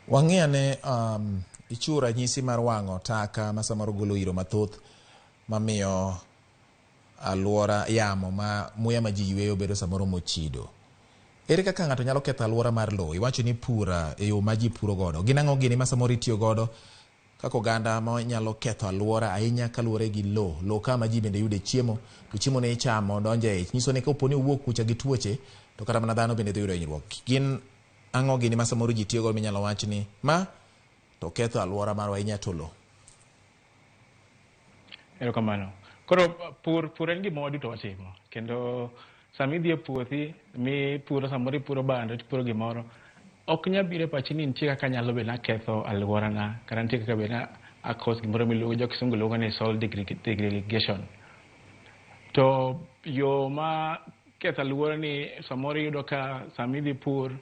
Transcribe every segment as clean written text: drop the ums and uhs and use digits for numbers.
Wang'i ane ichiwo ranyisi mar wang'o taka ma samoro golo iro mathoth mamiyo alwora yamo ma muya ma ji yweyo bedo samoro mochido. Ere kaka ng'ato nyalo ketho alwora mar lowo? Iwacho ni pur e yo ma ji puro godo. Gin ang'o gini ma samoro itiyo godo kaka oganda ma nyalo ketho alwora ahinya kaluwore gi lowo? Lowo ka ma ji bende yude chiemo, to chiemo ni ichamo donjo e ich. Nyiso ni kapo ni owuok kucha gi tuoche, to kata mana dhano bende dhi yudo hinyruok. Gin ang'o gini ma samoro ji tiyo godo minyalo wach ni ma to ketho alwora marwa ahinya to lowo? Erokamano. Koro pur en gima waduto watimo. Kendo sama idhi e puothi mipuro, samoro ipuro bando, tipuro gimoro, ok nyal biro e pachi ni nitie kaka nyalo bedo ni aketho alworana, kata nitie kaka bedo ni a cause gimoro miluongo, jo kisungu luongo ni soil degradation. To yo ma ketho alwora ni samoro iyudo ka sama idhi pur,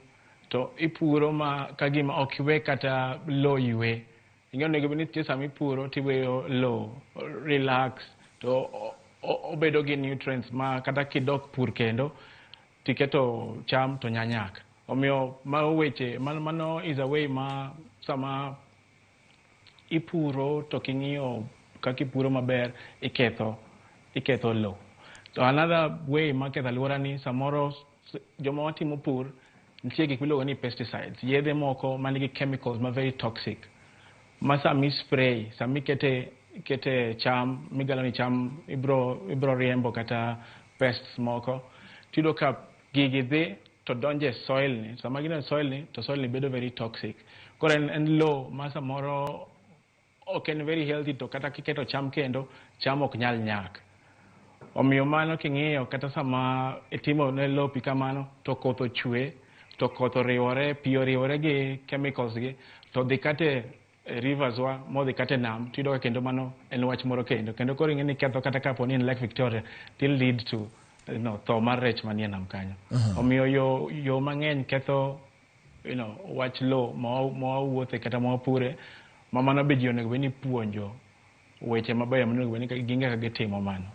to ipuro ma ka gima ok iwe kata lowo ywe. Ing'eyo onego bed ni nitie sama ipuro tiweyo lowo relax, to obedo gi nutrients ma kata kidok pur kendo tiketo cham to nya nyak. Omiyo mago weche, mano is a way ma sama ipuro to king'iyo kaka ipuro maber, iketho lowo. To another way ma ketho alwora ni samoro joma watimo pur nitie gik miluongo ni pesticides, yedhe moko manigi chemicals ma very toxic ma sama i spray, sama ikete ikete cham migalo ni cham ibro riembo kata pests moko, tiyudo ka gigi dhi to donjo e soil ni. Sama gidonjo e soil ni, to soil ni bedo very toxic. Koro en lowo ma samoro ok en very healthy, to kata kiketo cham kendo, cham ok nyal nyak. Omiyo mano king'iyo kata sama itimo ne lopi kamano, to koth ochwe, to koth oriwore, pi oriwore gi chemicals gi, to dhi kata e rivers wa, modhi kata e nam, tiyudo ka kendo mano en wach moro kendo. Kendo koro ing'e ni ketho kata kapo ni en Lake Victoria, till lead to tho mar rech manie nam kanyo. Omiyo yo mang'eny ketho wach lowo ma wawuothe kata ma wapure, ma mano be ji onego bed ni puonjo weche mabeyo monego bed ni ging'e kaka gitimo mano.